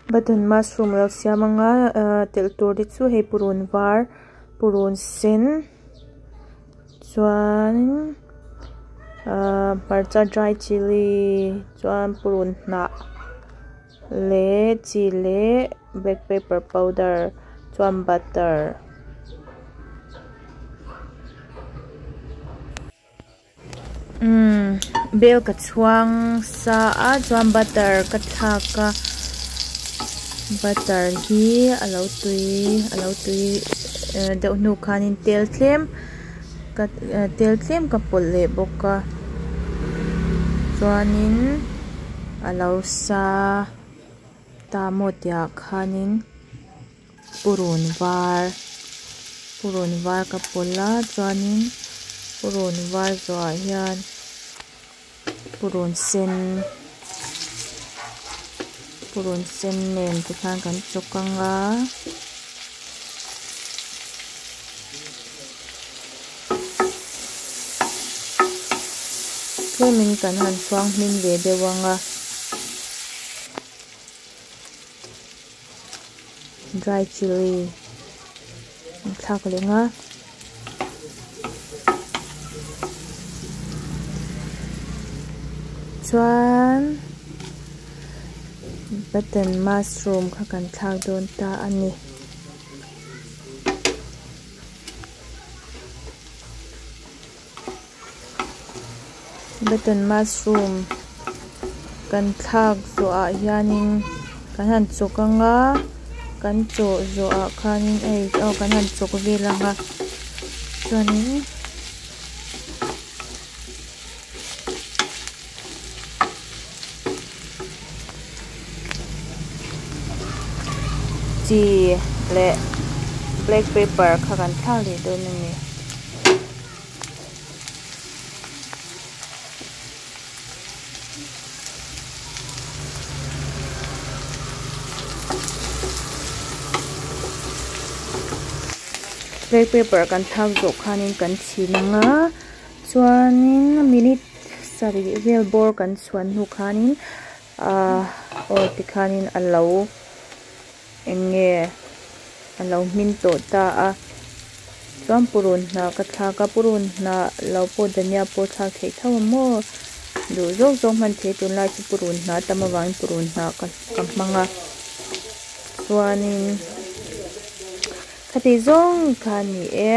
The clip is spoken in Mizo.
Button mushroom alo siam anga ahh telh tur te chu hei purun var purun sen chuan ahh hmarcha dry chilli chuan purun hnah leh chi leh black pepper powder chuan butter. Umm bel ka chhuang sa a chuan butter ka thlak a butter hi a lo tui a lo tui deuh hnu khanin tel tlem ka tel tlem ka pawlh leh bawk a chuanin a lo sa ta maw tih ah khanin purun var purun var ka pawlh a chuanin purun var zawhah hian purun sen purun sen nen tikhan kan chawk anga. Tlemin kan han chhuang hmin ve deuh anga. Dry chilli an thlak leh ang a. Chuan button mushroom kha kan thlak dawn ta a ni. Button mushroom kan thlak zawh ah hianin kan han chawk anga kan chawh zawh ah khanin hei aw kan han chawk vel anga chuanin. Chi leh black pepper kha kan thlak leh dawn a ni. Black pepper kan thlak zawh khanin kan chhin ang a chuanin minute sarih vel bawr kan chhuan hnu khanin ahh aw tikhanin a lo eng nge a lo hmin tawh ta a chuan purun hnah ka thlak a purun hnah lo pawh dhania pawh thlak theih tho ang maw duh zawk zawk hman thei tunlai chu purun hnah a tam avangin purun hnah ka ka hmang a chuanin khati zawng kha a ni e.